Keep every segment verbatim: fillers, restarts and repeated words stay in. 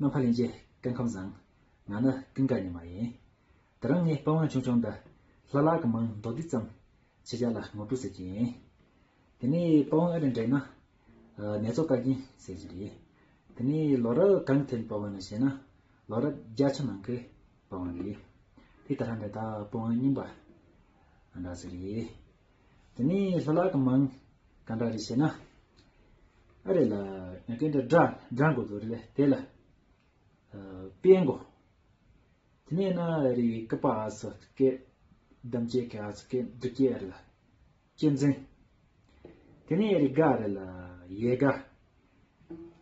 རྣམ་པ་ལྷན་རྒྱས་སྐུ་ཁམས་བཟང་། ང་ནི་ཀུན་དགའ་ཉི་མ་ཡིན། དེ་རིང་ངས་པི་ཝང་ཆུང་ཆུང་འདི་ལྷུ་ལག་གི་མིང་མདོར་བསྡུས་ཙམ་ཕྱི་རྒྱལ་ལ་ངོ་སྤྲོད་ཟེར་གྱི་ཡིན། དེ་ནས་པི་ཝང་ཨེ་རེད་འདྲེན་ན། ཨ། ནེ་ཙོ་ཀ་གིན་ཟེར་གྱི་རེད། དེ་ནས་ལོ་རབས་གང་ཐད་པི་ཝང་ནི་ཞེ་ན། ལོ་རབས་བརྒྱད་ཅུ་ནང་གི་པི་ཝང་རེད། དེ་ད་ལྟ་འདི་ད་པི་ཝང་རྙིང་པ་འདྲ་ཟིག་རེད། དེ་ནས་ལྷུ་ལག་གི་མིང་ག་འདྲ་རེད་ཞེ་ན། ཨ་རེད་ལ། ངས་སྐད་འདྲ་སྒྲ་སྒྲ་འགོ་དོ་རེད་ལ་དེ་ལ། ཨ། པེ་འགོ། དེ་ནས་ན་རེད་ཀི་པ་ཨ་སི་སྐད། གདམ་སྐྱེད་ཀྱི་ཨ་སི་སྐད་འདུ་སྐྱེད་ཨ་རེད་ལ། གཅན་གཟན། དེ་ནས་རེད་དགའ་རེད་ལ་ཡལ་ག།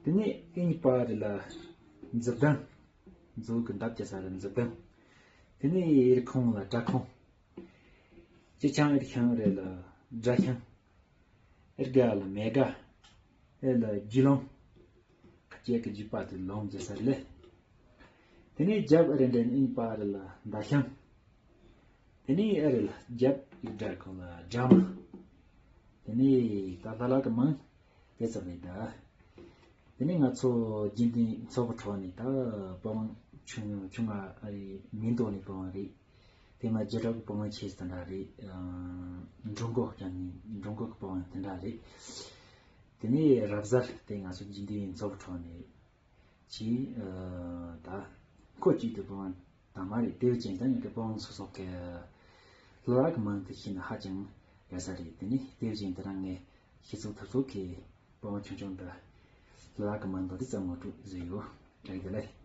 དེ་ནས་ཨིན་པ་རེད་ལ་མཛུབ་གདང་། མཛུབ་གི་འདབ་ཀྱི་ས་རེད་མཛུབ་གདང་། དེ་ནས་ཡེར་ཁུང་ལ་སྒྲ་ཁུང་། ཅི་ཆང་ཨེར་ཁང་རེད་ལ་སྒྲ་ཁང་། ཨེར་ག་ལ་མེ་ག། ཨེ་ལ་རྒྱུ་ལོང་། ཁ་སྐྱེས་ཀྱི་རྒྱུ་པ་དེ་ལོང་རྒྱུ་ས་རེད་ལེ། དེ་ནས་རྒྱབ་ཨེ་རེད་འདྲེན་ཨིན་པ་རེད་ལ་མདའ་ཤང་། དེ་ནས་ཨེ་རེད་ལ་རྒྱབ་ཡིག་སྒྲ་ཁོ་ལ་སྒྲ་མ། དེ་ནས་ད་ལྷུ་ལག་གི་མིང་དེ་ཙམ་རེད་ད། དེ་ནས་ང་ཚོ་རྒྱུན་ལྡན་འཚོ་བ་ཁྲོད་ནས་ད་པི་ཝང་ཆུང་ཆུང་ང་རེད། མིང་ཐོག་ནས་པི་ཝང་རེད། དེ་མ་རྒྱུ་གྲབས་པི་ཝང་ཆེ་དེ་འདྲ་རེད། ཨ། འགྲོ་མགོ་ཀྱང་ནི་འགྲོ་མགོ་གི་པི་ཝང་དེ་འདྲ་རེད། དེ་ནས་རབ་གསལ་དེ་ང་ཚོ་རྒྱུན་ལྡན་འཚོ་བ་ཁྲོད་ནས་ཅི། ཨ། ད་ཁོ་གཅིག་ཏུ་པི་ཝང་དང་མ་རེད། དེ་བཞིན་ད་ངས་ཀྱི་པི་ཝང་སོ་སོ་གི་ལྷུ་ལག་གི་མིང་དེ་ཤེས་ན་ཧ་ཅང་ཡག་ས་རེད། དེ་ནས་དེ་བཞིན་དེ་རང་ངས་ཤེས་ཚོད་ཐུབ་ཚོད་ཀྱིས་པི་ཝང་ཆུང་ཆུང་འདི་ལྷུ་ལག་གི་མིང་མདོར་བསྡུས་ཙམ་ངོ་སྤྲོད་བཟོས་ཡོད། བཀྲ་ཤིས་བདེ་ལེགས།